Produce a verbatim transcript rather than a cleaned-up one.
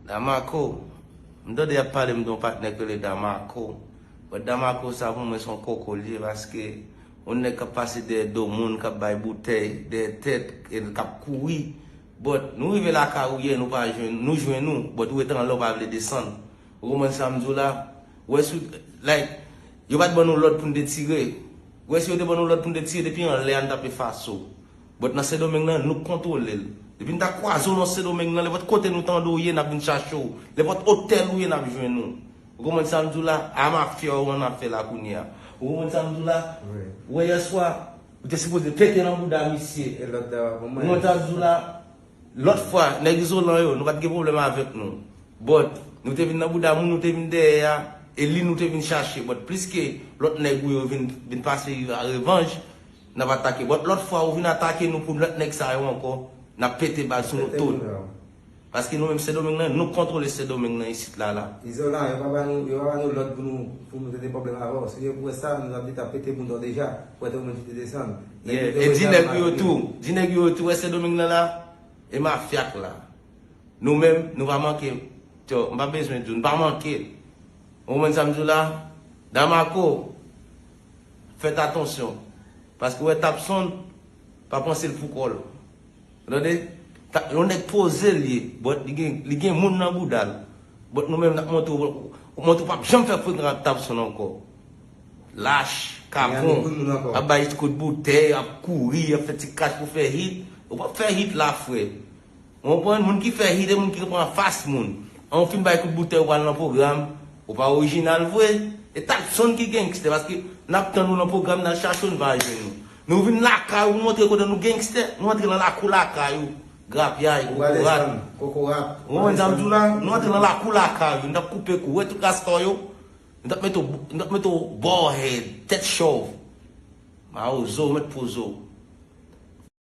Damako, m tande y ap pale m de yon patnè k rele Damako. But Damako sa pou mwen se yon koko l ye, paske yon nèg k ap pase dèyè do moun, k ap bay boutèy dèyè tèt, e k ap kouri. But nou rive lakay ou yè, nou pa jwenn, nou jwenn ou, but ou rete anlè, ou pa vle desann. Ou konprann sa m di w la? Ou wè si, like, yo pa t ban nou lòd pou n te tire. Ou wè si yo te ban nou lòd pou n te tire, depi anlè a n t ap efase w. But nan Sendomeng nan, nou kontwole l. Depi n ta kwaze w nan Sendomeng nan, nenpòt kote nou tande w ye, n ap vin chache w. Nenpòt otèl ou ye, n ap jwenn ou. Ou konprann sa m di w la? A mafya w an ap fè la kounye a. Ou konprann sa m di w la? Ou wè yèswa, ou te sipoze pete nan bouda misye. E lòt da pa pou mwen. Ou konprann sa m di w la? Lòt fwa, nèg Izolan yo, nou pa t gen pwoblèm avèk nou. But, nou te vin nan bouda moun, nou te vin dèyè a, e li nou te vin chache. But, pliske lòt nèg ou yo vin, vin pase revanj, n ap atake. But, lòt fwa, ou vin atake nou pou lòt nèg sa yo ankò, n ap pete bal sou nou tout. Paske nou menm Sendomeng nan, nou kontwole Sendomeng nan isit la la. Izolan, yo pa ba nou, yo pa ba nou lòd pou nou, pou nou te gen pwoblèm avè w. Si yo pou wè sa, nou t ap di t ap pete bouda w deja, pou wè te ou menm ki te desann. E di nèg yo tou, di nèg yo tou, wè Sendomeng nan la, e mafya k la. Nou menm, nou pa manke, tyo, m pa bezwen di w, nou pa manke. Ou konprann sa m di w la? Damako, fèt atansyon. Paske w wè Tapson, pa panse l pou kò l. Ou tande? Ta- Yon nèg poze l ye, but li gen, li gen moun nan bouda l. But nou menm, n ap montre w, montre w p ap janm fè frekan ak Tapson ankò. Lach, kapon, ap bay kout boutèy, ap kouri, ap fè ti kach pou fè hit. Ou p ap fè hit la, frè. Ou konprann? Moun ki fè hit e moun ki pran fas moun. An ou fin bay kout boutèy ou pral nan pwogram, ou pa orijinal vre. E Tapson ki gangstè, paske n ap tann ou nan pwogram, n al chache w, n pa jwenn ou. Nou vin lakay ou, nou antre kote nou gangstè, nou antre nan lakou lakay ou. Grapyay, kokorat. Kokorat. Ou konprann sa m di w la? Nou antre nan lakou lakay ou, n t ap koupe kou, wè tout rasta w yo. N t ap mete w, n t ap mete w bald head, tèt chòv. Mawozo, mèt poze w.